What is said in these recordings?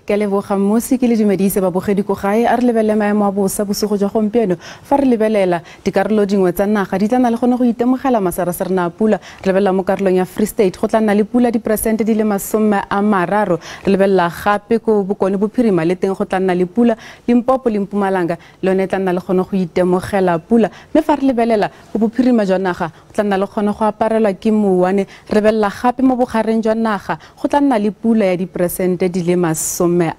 Ke a leboga mmusi, ke le dumedise babogedi ko gae. A re lebelele maemo a bosa bosigo jwa gompieno. Fa re lebelela dikarolo dingwe tsa naga di tla nna le gone go itemogela masarasarana a pula. Re lebelela mo karolong ya Free State go tla nna le pula diperesente di le 30. Re lebelela gape ko Bokone Bophirima le teng go tla nna le pula. Limpopo le Mpumalanga le yone e tla nna le gone go itemogela pula. Mme fa re lebelela ko bophirima jwa naga go tla nna le gone go aparelwa ke mouwane. Re lebelela gape mo bogareng jwa naga go tla nna le pula ya diperesente di le 30. Mme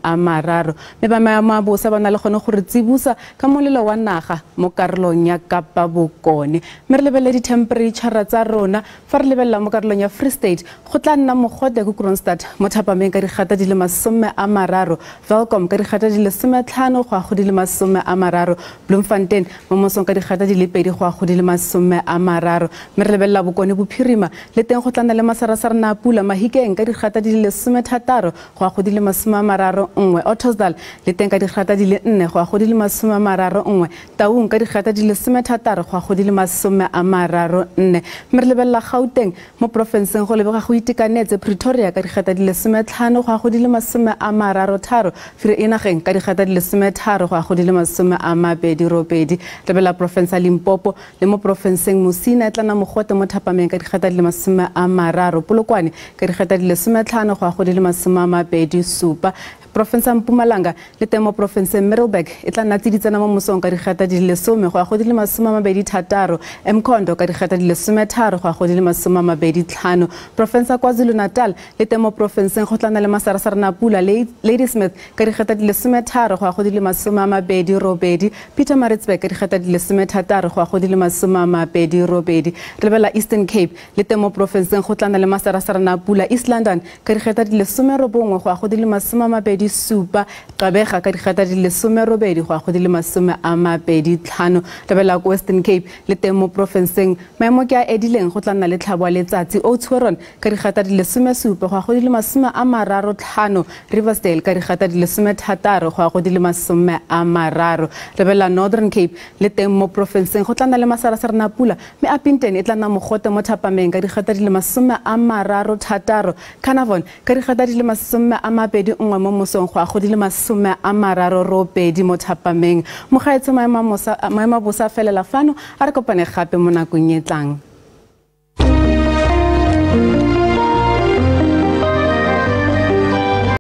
ba maemo a bosa ba na le gone go re tsibusa ka molelo wa naga mo karolong ya Kapa Bokone. Mme re lebelele di-temperature tsa rona. Fa re lebelela mo karolong ya Free State go tla nna mogote ko Kroonstad mo thapameng ka digata di le 30, Welkom ka digata di le 15 go ya go di le 30, Bloemfontein mo mosong ka digata di le 2 go ya go di le 30. Mme re lebelela Bokone Bophirima le teng go tla nna le masarasarana a pula. Mahikeng ka digata di le 16 go ya go di le 31, Ottosdal le teng ka digata di le 4 go ya go di le 31, Taung ka digata di le 16 go ya go di le 34. Mme re lebelela Gauteng mo porofenseng go lebega go itekanetse. Pretoria ka digata di le 15 go ya go di le 33, Vereeniging ka digata di le 13 go ya go di le 28. Lebelela porofense ya Limpopo le mo porofenseng Musina e tla nna mogote mo thapameng ka digata di le 30, Polokwane ka digata di le 15 go ya go di le 27. Porofense ya Mpumalanga le teng mo porofenseng Middelburg e tla nna tsiditsana mo mosong ka digata di le 10 go ya go di le 26, Mkhondo ka digata di le 13 go ya go di le 25. Porofense ya KwaZulu-Natal le teng mo porofenseng go tla nna le masarasarana a pula. Ladysmith ka digata di le 13 go ya go di le 28, Pietermaritzburg ka digata di le 16 go ya go di le 28. Re lebelela Eastern Cape le teng mo porofenseng go tla nna le masarasarana a pula. East London ka digata di le 19 go ya go di le 27, Gqeberha ka digata di le 18 go ya go di le 25. Lebelela ko Western Cape le teng mo porofenseng maemo ke a edileng, go tla nna le tlhabo ya letsatsi. Oudtshoorn ka digata di le 17 go ya go di le 35, Riversdale ka digata di le 16 go ya go di le 30. Lebelela Northern Cape le teng mo porofenseng go tla nna le masarasarana a pula, mme Upington e tla nna mogote mo thapameng ka digata di le 36, Carnarvon ka digata di le 21 mo mosong go ya go di le 38 mo thapameng. Mogaetsho, maemo a bosa a felela fano. A re kopane gape mo nakong e tlang.